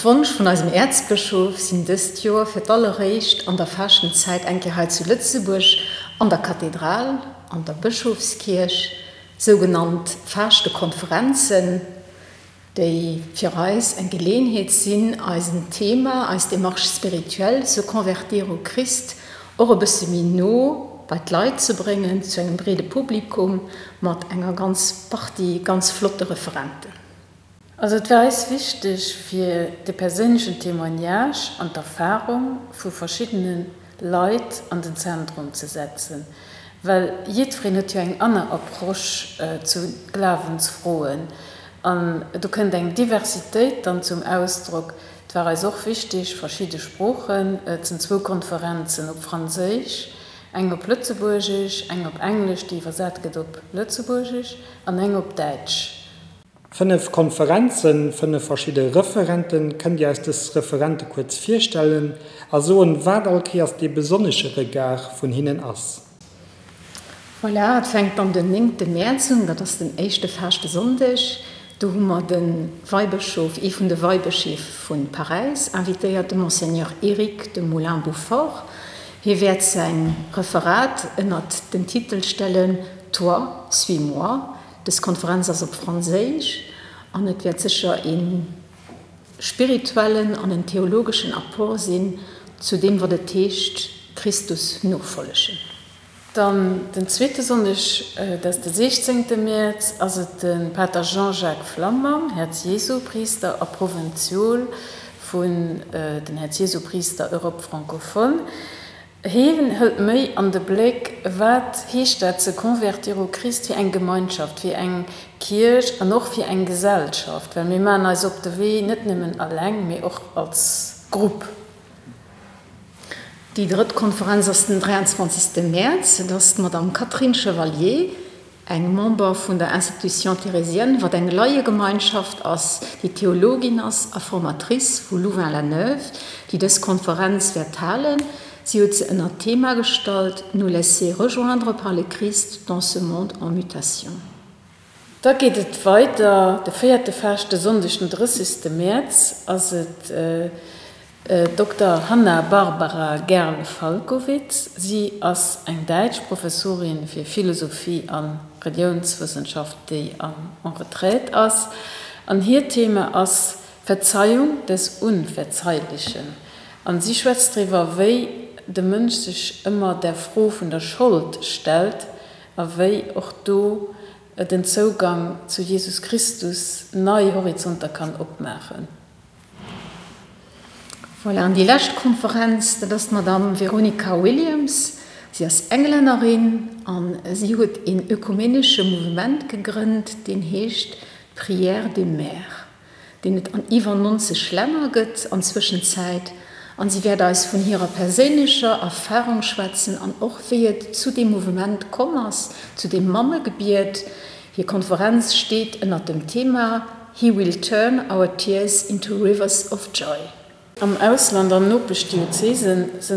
Wonsch vun eisem Äerzbëschof sinn dëst Joer fir d'alleréischt an der Faaschtenzäit eng Kéier hei zu Lëtzebuerg an der Kathedral, an der Bëschofskierch, sougenannt Faaschtekonferenzen, déi fir eis eng Geleeënheet sinn, eisen Thema, eis Démarche spirituelle, se convertir au Christ, och e bësse méi no bei d'Leit ze bréngen, zu engem breede Publikum, mat enger ganz Partie ganz flotte Referenten. Also et war eis wichteg, fir de perséinlechen Témoignage an d'Erfahrung vu verschiddene Leit an den Zentrum ze setzen, well jiddwereen huet jo eng aner Approche zu Glawensfroen an do kënnt eng Diversitéit dann zum Ausdrock. Et war eis och wichtig, verschidde Sproochen, et sinn zwou Konferenzen op Franséisch, eng op Lëtzebuergesch, eng op Englesch, déi iwwersat gëtt op Lëtzebuergesch, an eng op Däitsch. 5 Konferenzen, 5 verschidde Referenten. Kënnt Dir eis dës Referente kuerz virstellen a soen, wat all Kéiers dee besonnesche Regard vun hinnen ass? Voilà, et fänkt dann den néngte Mäerz un, dat ass den éischte Faaschtesonndeg. Do hu mer de Weibëschof, ee vun de Weibëscheef vu Paräis, invitéiert, de Monseigneur Eric de Moulin-Beaufort. Hie wäert säin Referat ënnert den Titel stellen, Toi, suis-moi. Dës Konferenz ass op Franséisch an et wäert sécher ee spirituellen an en theologeschen Apport sinn zu deem, wat et heescht, Christus nofollegen. Dann den zweete Sonndeg, dat ass de 16 Mäerz, ass et de Pater Jean-Jacques Flammang, Herz-Jesu-Priister a Provinziol vun den Herz-Jesu-Priister Europe francophone. Hien hëlt méi an de Bléck, wat heescht dat se convertir au Christ fir eng Gemeinschaft, fir eng Kierch an och fir eng Gesellschaft, well mir maachen eis op de Wee net nëmmen alleng, mee och als Grupp. Déi drëtt Konferenz ass den 23. Mäerz. Et ass d'Madame Catherine Chevalier, eng Member vun der Institution Thérésienne, wat eng Laiegemeinschaft ass, déi Theologin ass a Formatrice vu Louvain-la-Neuve, déi dës Konferenz wäert halen. Si huet se ënnert d'Thema gestallt, Nous laisser rejoindre par le Christ dans ce monde en mutation. Da geet et weider, de véierte Faaschtesonndeg, den 30. Mäerz, ass et Dokter Hanna Barbara Gerl-Falkowitz, Si ass eng däitsch Professorin fir Philosophie a Reliounswëssenschaft, déi an en retraite ass. An hiert Thema ass Verzeihung des Unverzeihlichen. An si schwätzt driwwer, wéi de Mënsch sech ëmmer der Fro vun der Schold stellt a wéi och do den Zougang zu Jesus Christus nei Horizonter kann opmaachen. Voilà, an déi lescht Konferenz, dat ass d'Madame Veronica Williams. Si ass Englännerin a si huet een ökumenesche Mouvement gegrënnt, deen heescht Prière des Mères, deen et an iwwer 90 Länner gëtt an Zwëschenzäit. An si wäert eis vun hirer perséinlecher Erfarung schwätzen an och wéi et zu deem Mouvement komm ass, zu deem Mammegebiet. Hir Konferenz steet ënnert dem Thema He will turn our tears into rivers of joy. Am Ausland, an Nopeschdiözesen, si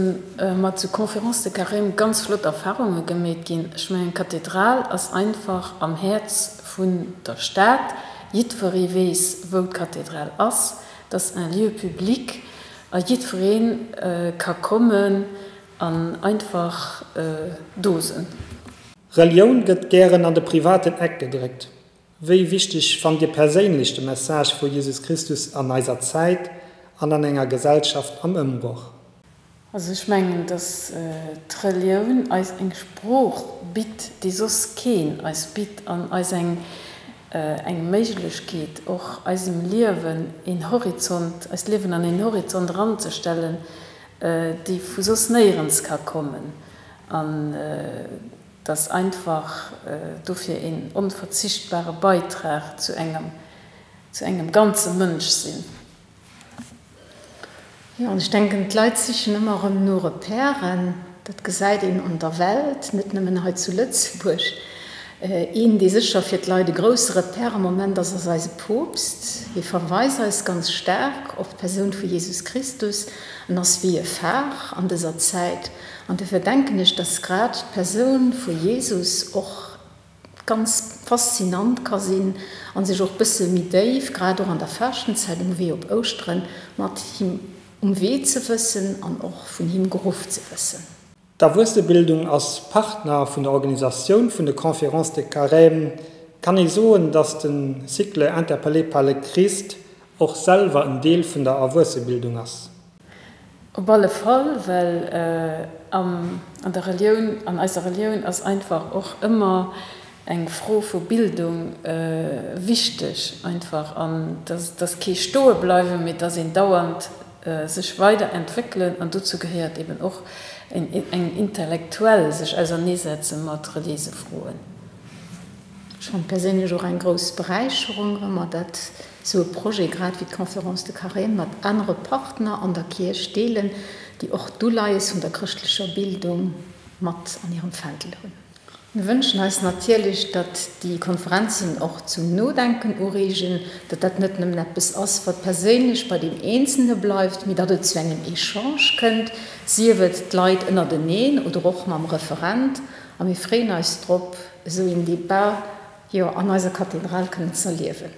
mat sou Conférences de Carême ganz flott Erfahrunge gemeet ginn. Ech mengen, d'Kathedral ass einfach am Häerz vun der Stad. Jiddweree weess, wou d'Kathedral ass. Et ass un lieu public a jiddweree ka kommen an einfach do sinn. Relioun gëtt gären an de privaten Eck gedréckt. Wéi wichteg fannt Dir perséinlech de Message vu Jesus Christus an eiser Zäit an an enger Gesellschaft am Ëmbroch? Also ech mengen, datt d'Relioun eis eng Sprooch bitt, déi soss keen eis bitt an eis eng eng Méiglechkeet och eisem Liewen een Horizont, eist Liewen an een Horizont eranzestellen, déi vu soss néierens ka kommen. An et ass einfach dofir een onverzichtbare Beitrag zu engem, zu engem ganze Mënschsinn. Jo, an ech denken, d'Leit sichen ëmmer erëm no Repèren. Dat gesäit een an der Welt, net nëmmen hei zu Lëtzebuerg. Een, dee sécher fir d'Leit e grousse Repère am Moment ass, ass eise Poopst. Hie verweist eis ganz staark op d'Persoun vu Jesus Christus en ass wéi e Phare an dëser Zäit. An dofir denken ech, dass grad d'Persoun vu Jesus och. ganz faszinant ka sinn a sech och bësse méi déif, grad och an der Faaschtenzäit um Wee op Ouschteren, mat him um Wee ze wëssen an och vun him geruff ze wëssen. D'Erwuessebildung ass Partner vun der Organisatioun vun de Conférences de Carême. Kann ee soen, datt de Cycle Interpellés par le Christ och selwer en Deel vun der Erwuessebildung ass? Op alle Fall, well an der Relioun, an eiser Relioun ass einfach och ëmmer eng Fro vu Bildung wichteg einfach an dass kee stoe bleiwen, mee dass een dauernd sech weider entwéckelen an dozou gehéiert eben och eng intellektuell sech auserneesetze mat reliéise Froen. Ech fannen perséinlech och eng grouss Beräicherung, wa mer dat esou e Projet, grad wéi d'Conférence de Carême, mat anere Partner an der Kierch deelen, déi och d'Uleies vun der chrëschtlecher Bildung mat an hirem Fändel hunn. Mir wënschen eis natierlech, datt déi Konferenzen och zum Nodenken ureegen, datt dat net nëmmen eppes ass, wat perséinlech bei deem Eenzelne bleift, mee datt et zu engem Echange kënnt, sief et d'Leit ënnerteneen oder och mam Referent. A mir freeën eis drop, esou een Debat, jo, an eiser Kathedral kënnen z'erliewen.